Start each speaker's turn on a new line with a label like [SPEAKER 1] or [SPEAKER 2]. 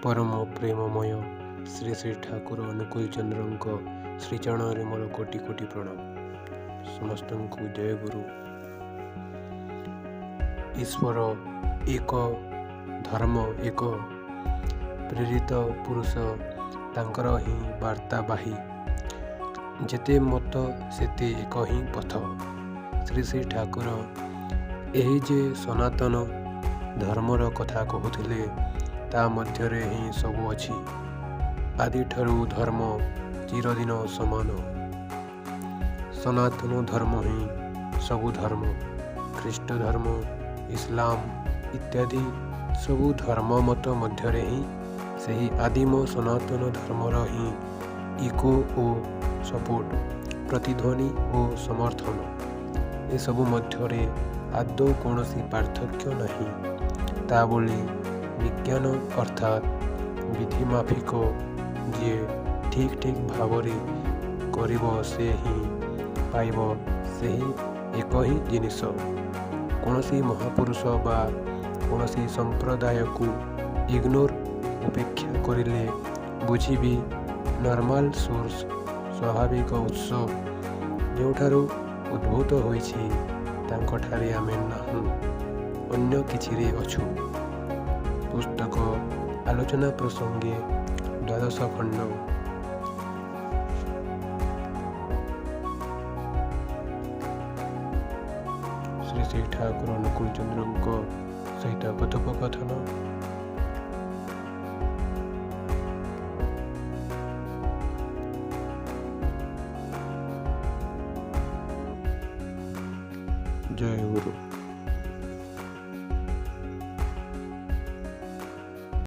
[SPEAKER 1] ପରମ ପ୍ରେମମୟ ଶ୍ରୀ ଶ୍ରୀ ଠାକୁର ଅନୁକୂଳ ଚନ୍ଦ୍ରଙ୍କ ଶ୍ରୀଚରଣରେ ମୋର କୋଟି କୋଟି ପ୍ରଣାମ। ସମସ୍ତଙ୍କୁ ଜୟ ଗୁରୁ। ଈଶ୍ୱର ଏକ, ଧର୍ମ ଏକ, ପ୍ରେରିତ ପୁରୁଷ ତାଙ୍କର ହିଁ ବାର୍ତ୍ତାବାହୀ। ଯେତେ ମତ ସେତେ ଏକ ହିଁ ପଥ। ଶ୍ରୀ ଶ୍ରୀ ଠାକୁର ଏହି ଯେ ସନାତନ ଧର୍ମର କଥା କହୁଥିଲେ, ତା ମଧ୍ୟରେ ହିଁ ସବୁ ଅଛି। ଆଦିଠାରୁ ଧର୍ମ ଚିରଦିନ ସମାନ। ସନାତନ ଧର୍ମ ହିଁ ସବୁ ଧର୍ମ। ଖ୍ରୀଷ୍ଟ ଧର୍ମ, ଇସଲାମ ଇତ୍ୟାଦି ସବୁ ଧର୍ମ ମତ ମଧ୍ୟରେ ହିଁ ସେହି ଆଦିମ ସନାତନ ଧର୍ମର ହିଁ ଇକୋ ଓ ସପୋର୍ଟ, ପ୍ରତିଧ୍ୱନି ଓ ସମର୍ଥନ। ଏସବୁ ମଧ୍ୟରେ ଆଦୌ କୌଣସି ପାର୍ଥକ୍ୟ ନାହିଁ। ତା ବୋଲି ବିଜ୍ଞାନ ଅର୍ଥାତ୍ ବିଧିମାଫିକ ଯିଏ ଠିକ୍ ଠିକ୍ ଭାବରେ କରିବ, ସେ ହିଁ ପାଇବ ସେହି ଏକ ହିଁ ଜିନିଷ। କୌଣସି ମହାପୁରୁଷ ବା କୌଣସି ସମ୍ପ୍ରଦାୟକୁ ଇଗ୍ନୋର, ଉପେକ୍ଷା କରିଲେ ବୁଝିବି ନର୍ମାଲ ସୋର୍ସ, ସ୍ୱାଭାବିକ ଉତ୍ସ ଯେଉଁଠାରୁ ଉଦ୍ଭୂତ ହୋଇଛି, ତାଙ୍କଠାରେ ଆମେ ନାହୁଁ, ଅନ୍ୟ କିଛିରେ ଅଛୁ। ପୁସ୍ତକ ଆଲୋଚନା ପ୍ରସଙ୍ଗେ ଦ୍ୱାଦଶ ଖଣ୍ଡ। ଶ୍ରୀ ଶ୍ରୀ ଠାକୁର ଅନୁକୂଳ ଚନ୍ଦ୍ରଙ୍କ ସହିତ କଥୋପକଥନ।